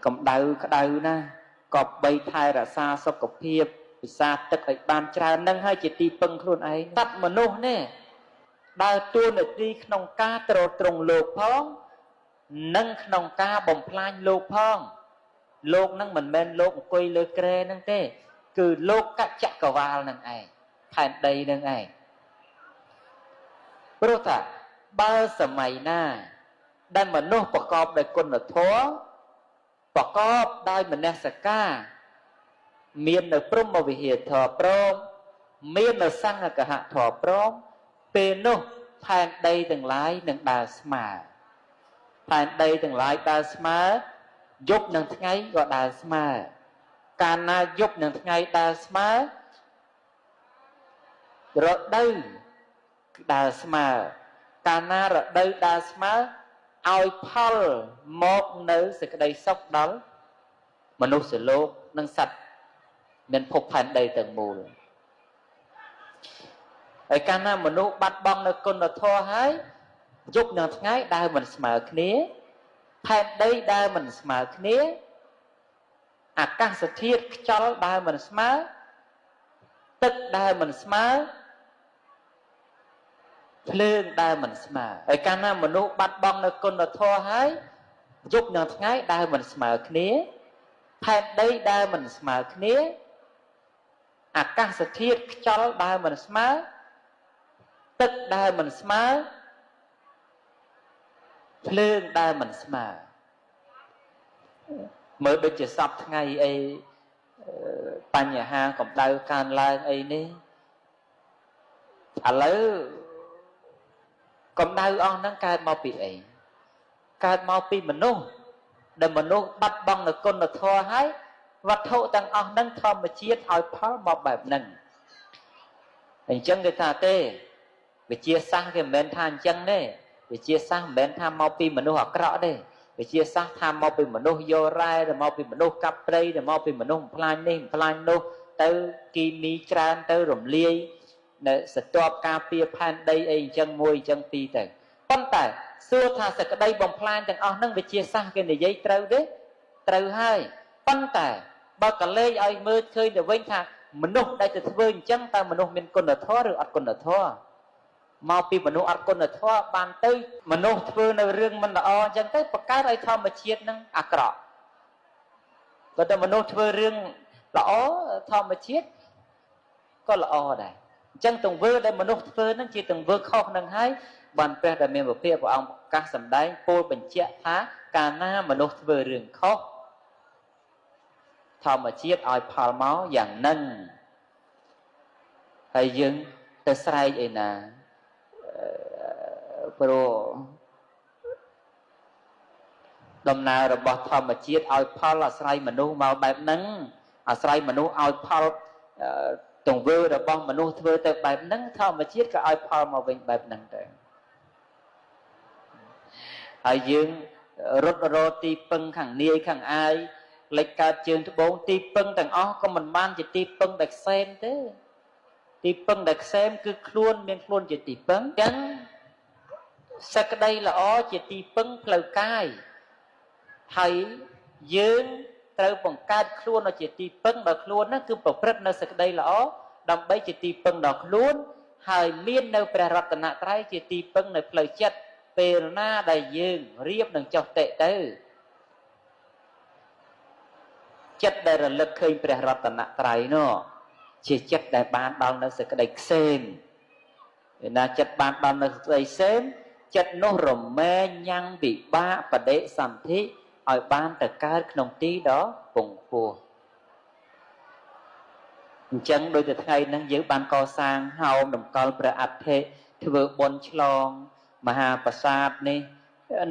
កម្ដៅក្ដៅណាស់ក៏បីថែរក្សាសុខភាពពិសាទឹកឲ្យបានច្រើននឹងហើយជាទីពឹងខ្លួនឯងសត្វមនុស្សនេះដើរតួនាទីក្នុងការទ្រទ្រង់លោកផងនិងក្នុងការបំផ្លាញលោកផងលោកនឹងមិនមែនលោកអង្គុយលើគ្រែនឹងទេគឺលោកកចក្រវាលនឹងឯងផែនដីនឹងឯងព្រោះថាបើសម័យណាដែលមនុស្សប្រកបដោយគុណធម៌ប្រកបដោយមនសិការមាននៅព្រហ្មវិហារធម៌ព្រមមាននៅសង្ឃកហធម៌ព្រមពេលនោះផែនដីទាំងឡាយនឹងដើរស្មើផែនដីទាំងឡាយដើរស្មើយប់និងថ្ងៃក៏ដើរស្មើកាលណាយប់និងថ្ងៃដើរស្មើរដូវដើរស្មើកាលណារដូវដើរស្មើឲ្យផលមកនៅសេចក្តីសុខដល់មនុស្សលោកនិងសត្វមានភពផែនដីទាំងមូលហើយកាលណាមនុស្សបាត់បង់នៅគុណធម៌ហើយយប់និងថ្ងៃដើរមិនស្មើគ្នាផែនដីដើរមិនស្មើគ្នាអាកាសធាតុខ្យល់ដើរមិនស្មើទឹកដើរមិនស្មើភ្លើងដើរមិនស្មើហើយកាលណាមនុស្សបាត់បង់នៅគុណធម៌ហើយយប់និងថ្ងៃដើរមិនស្មើគ្នាផែនដីដើរមិនស្មើគ្នាអាកាសធាតុខ្យល់ដើរមិនស្មើទឹកដើរមិនស្មើភ្លើងដើរមិនស្មើមើលដូចជាសពថ្ងៃអីបញ្ហាកម្ដៅកើនឡើងអីនេះឥឡូវកម្ដៅអស់ហ្នឹងកើតមកពីអីកើតមកពីមនុស្សដែលមនុស្សបាត់បង់នៅគុណធម៌ហើយវត្ថុទាំងអស់ហ្នឹងធម្មជាតិឲ្យផលមកបែបហ្នឹងអញ្ចឹងគេថាទេវិទ្យាសាស្ត្រគេមិនមែនថាអញ្ចឹងទេវិទ្យាសាស្ត្រមិនមែនថាមកពីមនុស្សអាក្រក់ទេវិទ្យាសាស្ត្រថាមកពីមនុស្សយករ៉ែទៅមកពីមនុស្សកាប់ព្រៃទៅមកពីមនុស្សបំផ្លាញនេះបំផ្លាញនោះទៅគីមីច្រើនទៅរំលាយនៅសន្ទាប់ការពារផែនដីអីអញ្ចឹងមួយអញ្ចឹងពីរទៅប៉ុន្តែសួរថាសក្តីបំផ្លាញទាំងអស់ហ្នឹងវិទ្យាសាស្ត្រគេនិយាយត្រូវទេត្រូវហើយប៉ុន្តែបើកលេចឲ្យមើលឃើញទៅវិញថាមនុស្សដែលទៅធ្វើអញ្ចឹងតើមនុស្សមានគុណធម៌ឬអត់គុណធម៌មកពីមនុស្សអត់គុណធម៌បានទៅមនុស្សធ្វើនៅរឿងមិនល្អអញ្ចឹងទៅបង្កើតឲ្យធម្មជាតិនឹងអាក្រក់បើតែមនុស្សធ្វើរឿងល្អធម្មជាតិក៏ល្អដែរអញ្ចឹងទង្វើដែលមនុស្សធ្វើនឹងជាទង្វើខុសនឹងហើយបានព្រះដែលមានពភាព្រះអង្គប្រកាសសម្ដែងពោលបញ្ជាក់ថាកាលណាមនុស្សធ្វើរឿងខុសធម្មជាតិឲ្យផលមកយ៉ាងនឹងហើយយើងទៅស្រែកអីណាព្រោះដំណើររបស់ធម្មជាតិឲ្យផលអាស្រ័យមនុស្សមកបែបហ្នឹងអាស្រ័យមនុស្សឲ្យផលទង្វើរបស់មនុស្សធ្វើទៅបែបហ្នឹងធម្មជាតិក៏ឲ្យផលមកវិញបែបហ្នឹងទៅហើយយើងរត់រទីពឹងខាងនាយខាងអាយលិចកើតជើងត្បូងទីពឹងទាំងអស់ក៏មិនបានជាទីពឹងដែលខ្សែមទេទីពឹងដែលខ្សែមគឺខ្លួនមានខ្លួនជាទីពឹងអញ្ចឹងសក្តីល្អជាទីពឹងផ្លូវកាយហើយយើងត្រូវបង្កើតខ្លួនឲ្យជាទីពឹងដល់ខ្លួនហ្នឹងគឺប្រព្រឹត្តនៅសក្តីល្អដើម្បីជាទីពឹងដល់ខ្លួនហើយមាននៅព្រះរតនត្រ័យជាទីពឹងនៅផ្លូវចិត្តពេលណាដែលយើងរៀបនឹងចុះតិទៅចិត្តដែលរលឹកឃើញព្រះរតនត្រ័យនោះជាចិត្តដែលបានដល់នៅសេចក្តីក្សេមឯណាចិត្តបានដល់នៅសេចក្តីក្សេមចិត្តនោះរមែងញ៉ាំងវិបាកបដិសន្ធិឲ្យបានទៅកើតក្នុងទីដ៏ពងពោះអញ្ចឹងដូចតែថ្ងៃហ្នឹងយើងបានកសាងហោមតម្កល់ព្រះអដ្ឋិធ្វើបុណ្យឆ្លងមហាប្រាសាទនេះ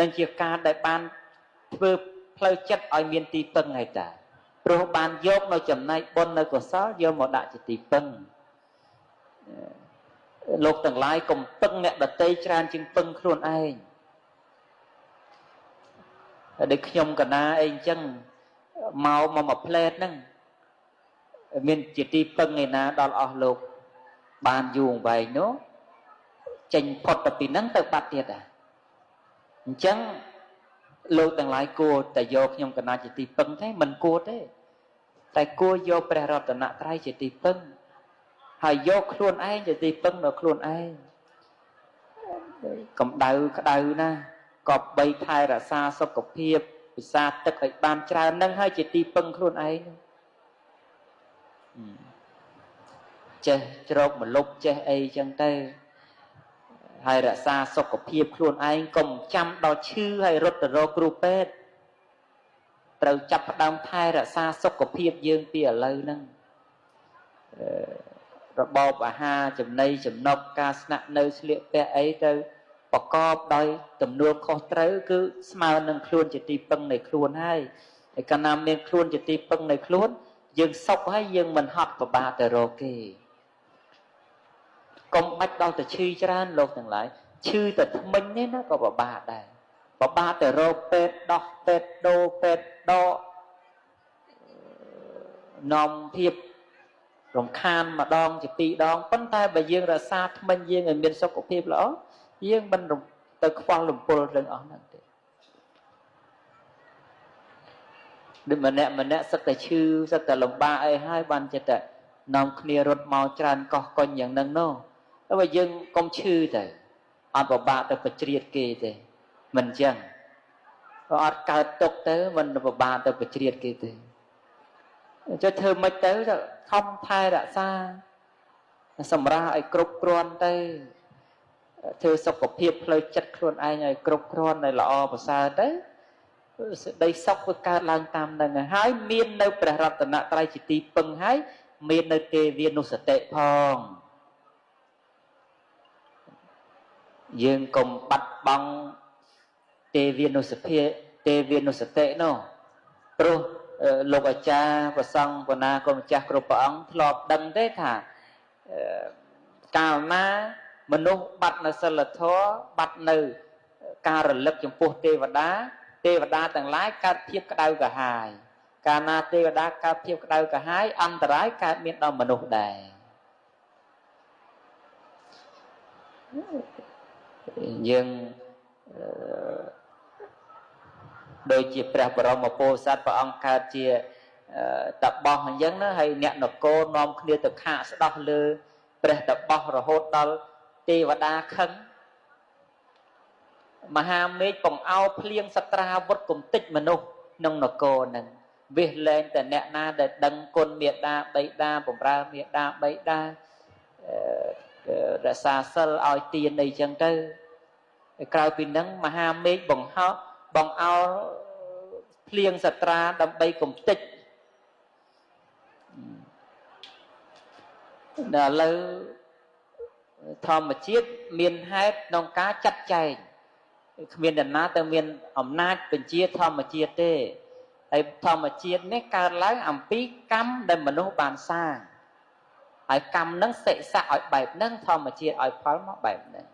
នឹងជាការដែលបានធ្វើផ្លូវចិត្តឲ្យមានទីពឹងហើយតាព្រោះបានយកនៅចំណែកបុណ្យនៅកុសលយកមកដាក់ជាទីពឹងលោកទាំងឡាយកុំពឹងអ្នកដទៃច្រើនជាងពឹងខ្លួនឯងដូចខ្ញុំកណាអីអញ្ចឹងមកមួយផ្លែតហ្នឹងមានជាទីពឹងឯណាដល់អស់លោកបានយូរអង្វែងនោះចេញផុតទៅពីហ្នឹងទៅបាត់ទៀតអញ្ចឹង លោកទាំងឡាយគួរតែយកខ្ញុំកណាជាទីពឹងទេមិនគួរទេតែគួរយកព្រះរតនត្រ័យជាទីពឹងហើយយកខ្លួនឯងជាទីពឹងដល់ខ្លួនឯងកម្ដៅក្ដៅណាស់កបបីថែរក្សាសុខភាពពិសាទឹកឲ្យបានច្រើននឹងហើយជាទីពឹងខ្លួនឯងចេះជ្រកម្លប់ចេះអីចឹងទៅហើយរក្សាសុខភាពខ្លួនឯងកុំចាំដល់ឈឺហើយរត់ទៅរកគ្រូពេទ្យត្រូវចាប់ផ្ដើមថែរក្សាសុខភាពយើងពីឥឡូវហ្នឹងរបបអាហារចំណីចំណុកការស្នាក់នៅស្លៀកពាក់អីទៅប្រកបដោយទំនួលខុសត្រូវគឺស្មើនឹងខ្លួនជាទីពឹងនៃខ្លួនហើយហើយកាលណាមានខ្លួនជាទីពឹងនៃខ្លួនយើងសុខហើយយើងមិនហត់ពិបាកទៅរកគេកុំបាច់ដល់ទៅឈឺច្រើនលោកទាំងឡាយឈឺតែថ្មិញនេះណាក៏ពិបាកដែរពិបាកទៅរកពេទ្យដោះពេទ្យដូរពេទ្យដកនាំភាពរំខានម្ដងជាពីរដងប៉ុន្តែបើយើងរក្សាថ្មិញយើងឲ្យមានសុខភាពល្អយើងមិនទៅខ្វល់លំពលរឿងអស់ហ្នឹងទេដូចម្នាក់ម្នាក់សឹកតែឈឺសឹកតែលំបាកអីហើយបានចិត្តតែនាំគ្នារត់មកច្រើនកោះកុញយ៉ាងហ្នឹងនោះតែបើយើងកុំឈឺទៅអត់ពិបាកទៅប្រជ្រៀតគេទេមិនអញ្ចឹងបើអត់កើតទុកទៅមិនពិបាកទៅប្រជ្រៀតគេទេចុះធ្វើម៉េចទៅខំថែរក្សាសម្រាប់ឲ្យគ្រប់គ្រាន់ទៅធ្វើសុខភាពផ្លូវចិត្តខ្លួនឯងឲ្យគ្រប់គ្រាន់ឲ្យល្អប្រសើរទៅសេចក្តីសុខវាកើតឡើងតាមនឹងហើយមាននៅព្រះរតនត្រ័យជាទីពឹងហើយមាននៅទេវានុសតិផងយើងកុំបាត់បង់ទេវានុសភាទេវានុសតិនោះព្រោះលោកអាចារ្យព្រះសង្ឃបណ្ណាគុណម្ចាស់គ្រប់ព្រះអង្គធ្លាប់ដឹងទេថាកាលណាមនុស្សបាត់នៅសិលធម៌បាត់នៅការរលឹកចំពោះទេវតាទេវតាទាំងឡាយកើតភាពក្តៅក្រហាយកាលណាទេវតាកើតភាពក្តៅក្រហាយអន្តរាយកើតមានដល់មនុស្សដែរយើងដូចជាព្រះបរមពោធិសត្វព្រះអង្គកើតជាតបោះអញ្ចឹងណាហើយអ្នកនគរនាំគ្នាទៅខាកស្ដោះលើព្រះតបោះរហូតដល់ទេវតាខឹងមហាមេឃបង្អោភ្លៀងសត្រាវុធកំតិចមនុស្សក្នុងនគរហ្នឹងវិះលែងតែអ្នកណាដែលដឹងគុណមេដាបៃតាបំរើមេដាបៃតារក្សាសិលឲ្យទានអីចឹងទៅក្រៅពីហ្នឹងមហាមេឃបង្ហោបង្អោភ្លៀងសត្រាដើម្បីកំតិចដល់ឥឡូវធម្មជាតិមានហេតុក្នុងការចាត់ចែងគ្មានអ្នកណាទៅមានអំណាចបញ្ជាធម្មជាតិទេហើយធម្មជាតិនេះកើតឡើងអំពីកម្មដែលមនុស្សបានសាងហើយកម្មនឹងសិសៈឲ្យបែបហ្នឹងធម្មជាតិឲ្យផលមកបែបហ្នឹង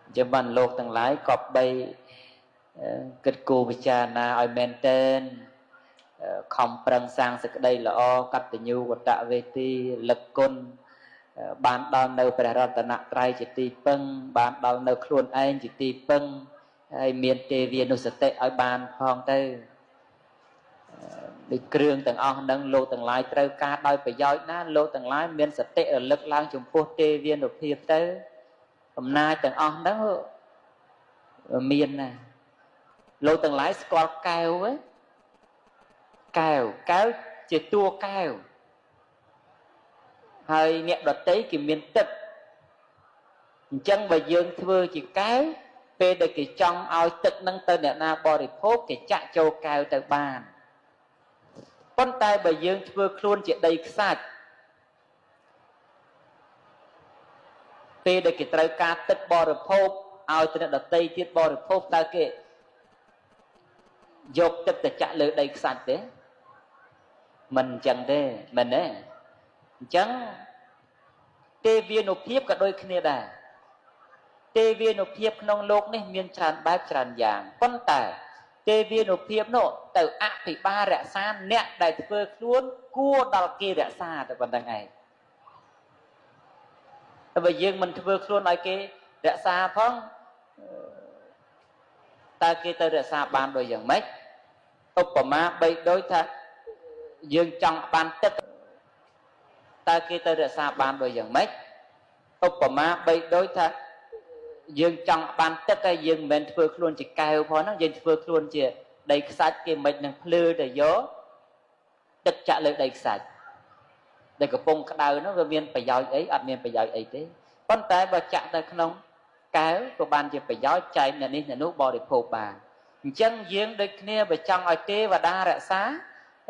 អញ្ចឹងបានលោកទាំងឡាយក៏បីគិតគូរពិចារណាឲ្យមែនទែនខំប្រឹងសាងសេចក្តីល្អកតញ្ញូកតវេទីលឹកគុណបានដល់នៅព្រះរតនត្រ័យជាទីពឹងបានដល់នៅខ្លួនឯងជាទីពឹងហើយមានទេវានុសតិឲ្យបានផងទៅដូចគ្រឿងទាំងអស់ហ្នឹងលោកទាំងឡាយត្រូវការដោយប្រយោជន៍ណាលោកទាំងឡាយមានសតិរលឹកឡើងចំពោះទេវានុភាពទៅអំណាចទាំងអស់ហ្នឹងមានណាលោកទាំងឡាយស្គាល់កែវទេកែវកែវជាតួកែវហើយអ្នកដតីគេមានទឹកអញ្ចឹងបើយើងធ្វើជាកែវពេលដែលគេចង់ឲ្យទឹកនឹងទៅអ្នកណាបរិភោគគេចាក់ចូលកែវទៅបានប៉ុន្តែបើយើងធ្វើខ្លួនជាដីខ្សាច់ពេលដែលគេត្រូវការទឹកបរិភោគឲ្យទៅអ្នកដតីទៀតបរិភោគតើគេយកទឹកទៅចាក់លើដីខ្សាច់ទេមិនអញ្ចឹងទេមែនទេអញ្ចឹងទេវានុភាពក៏ដូចគ្នាដែរទេវានុភាពក្នុងលោកនេះមានច្រើនបែបច្រើនយ៉ាងប៉ុន្តែទេវានុភាពនោះទៅអភិបាលរក្សាអ្នកដែលធ្វើខ្លួនគួរដល់គេរក្សាតែប៉ុណ្្នឹងឯងតែបើយើងមិនធ្វើខ្លួនឲ្យគេរក្សាផង តើគេទៅរក្សាបានដោយយ៉ាងម៉េចឧបមាបីដូចថាយើងចង់បានទឹកតើគេទៅរក្សាបានដោយយ៉ាងម៉េចឧបមាបីដូចថាយើងចង់បានទឹកហើយយើងមិនមែនធ្វើខ្លួនជាកែវផងហ្នឹងយើងធ្វើខ្លួនជាដីខ្សាច់គេមិននឹងភ្លឺទៅយកទឹកចាក់លើដីខ្សាច់ដែលកំពុងក្តៅនោះវាមានប្រយោជន៍អីអត់មានប្រយោជន៍អីទេប៉ុន្តែបើចាក់ទៅក្នុងកែវក៏បានជាប្រយោជន៍ចែកអ្នកនេះអ្នកនោះបរិភោគបានអញ្ចឹងយើងដូចគ្នាបើចង់ឲ្យទេវតារក្សា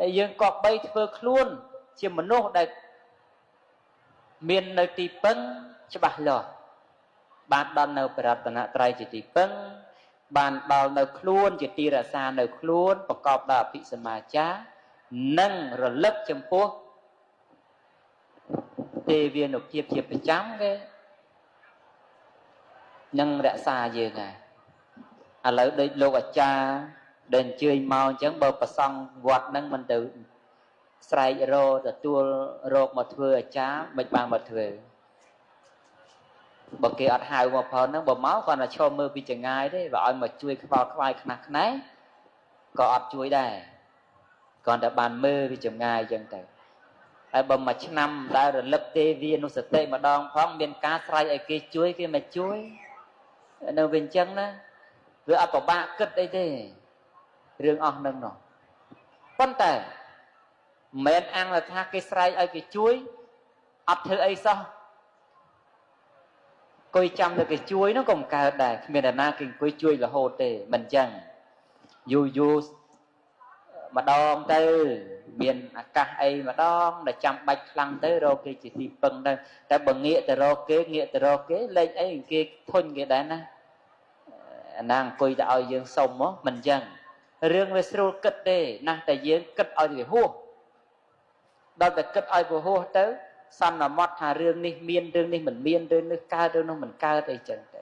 ហើយយើងក៏បីធ្វើខ្លួនជាមនុស្សដែលមាននៅទីពឹងច្បាស់លាស់បានដល់នៅព្រះរតនត្រ័យជាទីពឹងបានដល់នៅខ្លួនជាទីរក្សានៅខ្លួនប្រកបដោយអភិសមាចារនិងរលឹកចំពោះទេវានុភាពជាប្រចាំគេនឹងរក្សាយើងហើយឥឡូវដូចលោកអាចារ្យដែលអញ្ជើញមកអញ្ចឹងបើប្រសង់វត្តហ្នឹងមិនទៅស្រែករទទួលរកមកធ្វើអាចារ្យមិនបានមកធ្វើបើគេអត់ហៅមកផងហ្នឹងបើមកគាត់តែឈរមើលពីចងាយទេបើឲ្យមកជួយខ្វល់ខ្វាយខ្នះខ្នែងក៏អត់ជួយដែរគ្រាន់តែបានមើលពីចម្ងាយអញ្ចឹងទៅហើយបើមួយឆ្នាំដែលរលឹកទេវានុសតិម្ដងផងមានការស្រែកឲ្យគេជួយគេមកជួយនៅវិញអញ្ចឹងណាវាអត់ពិបាកគិតអីទេរឿងអស់នឹងនោះប៉ុន្តែមិនអាំងថាគេស្រែកឲ្យគេជួយអត់ធ្វើអីសោះអង្គុយចាំតែគេជួយនោះក៏មិនកើតដែរគ្មានអ្នកណាគេអង្គុយជួយរហូតទេមិនអញ្ចឹងយូរយូរម្ដងទៅមានឱកាសអីម្ដងដែលចាំបាច់ខ្លាំងទៅរកគេជាទីពឹងដែរតែបើងាកទៅរកគេងាកទៅរកគេលេខអីគេធុញគេដែរណាអាណាអង្គុយទៅឲ្យយើងសុំមកមិនអញ្ចឹងរឿងវាស្រួលគិតទេណាស់តែយើងគិតឲ្យវាហួសដល់តែគិតឲ្យវាហួសទៅសន្មត់ថារឿងនេះមានរឿងនេះមិនមានរឿងនេះកើតរឿងនោះមិនកើតអីចឹងទៅ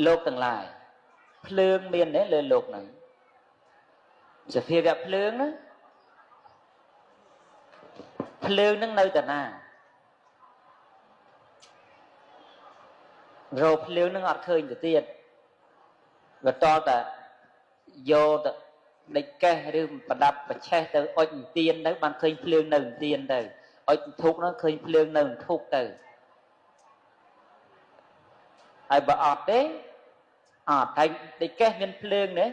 លោកទាំងឡាយភ្លើងមានទេលើលោកហ្នឹងសភាវៈភ្លើងណាភ្លើងហ្នឹងនៅតាណារកភ្លើងហ្នឹងអត់ឃើញទៅទៀតវាតតែយកទៅដេចកេះឬប្រដាប់ប្រឆេះទៅអុចទៀនទៅបានឃើញភ្លើងនៅទៀនទៅអុចធូបហ្នឹងឃើញភ្លើងនៅធូបទៅហើយបើអត់ទេអត់ហើយដេចកេះមានភ្លើងទេ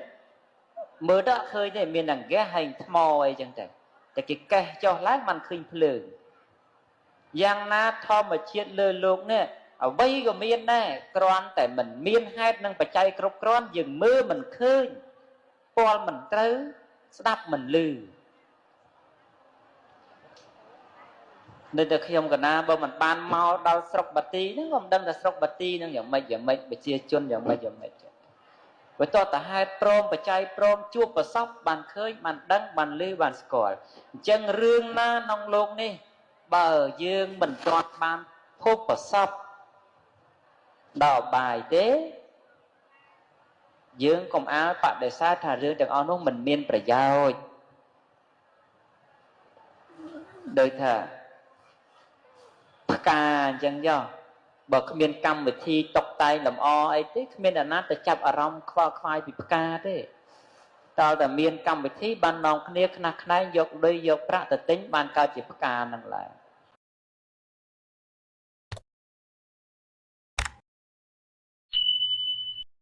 មើលទៅអត់ឃើញទេមានតែហ្គាសហើយថ្មអីចឹងទៅតែគេកេះចុះឡើងបានឃើញភ្លើងយ៉ាងណាធម្មជាតិលើលោកនេះអ្វីក៏មានដែរគ្រាន់តែមិនមានហេតុនិងបច្ច័យគ្រប់គ្រាន់យើងមើលមិនឃើញពាល់មិនត្រូវស្ដាប់មិនឮនៅតែខ្ញុំកណាបើមិនបានមកដល់ស្រុកបាទីហ្នឹងក៏មិនដឹងថាស្រុកបាទីហ្នឹងយ៉ាងម៉េចយ៉ាងម៉េចប្រជាជនយ៉ាងម៉េចយ៉ាងម៉េចបើតតែហេតុព្រមបច្ច័យព្រមជួបប្រសពបានឃើញបានដឹងបានឮបានស្គាល់អញ្ចឹងរឿងណាក្នុងលោកនេះបើយើងមិនទាន់បានភពប្រសពដល់បាយទេយើងកុំអាលបដិសេធថារឿងទាំងអស់នោះមិនមានប្រយោជន៍ដោយថាផ្កាអញ្ចឹងចុះបើគ្មានកម្មវិធីតុបតែងលម្អអីទេគ្មានអ្នកណាទៅចាប់អារម្មណ៍ខ្វល់ខ្វាយពីផ្កាទេតើតែមានកម្មវិធីបាននាំគ្នាខ្នះខ្នែងយកលុយយកប្រាក់ទៅទិញបានកើតជាផ្កាហ្នឹងឡើង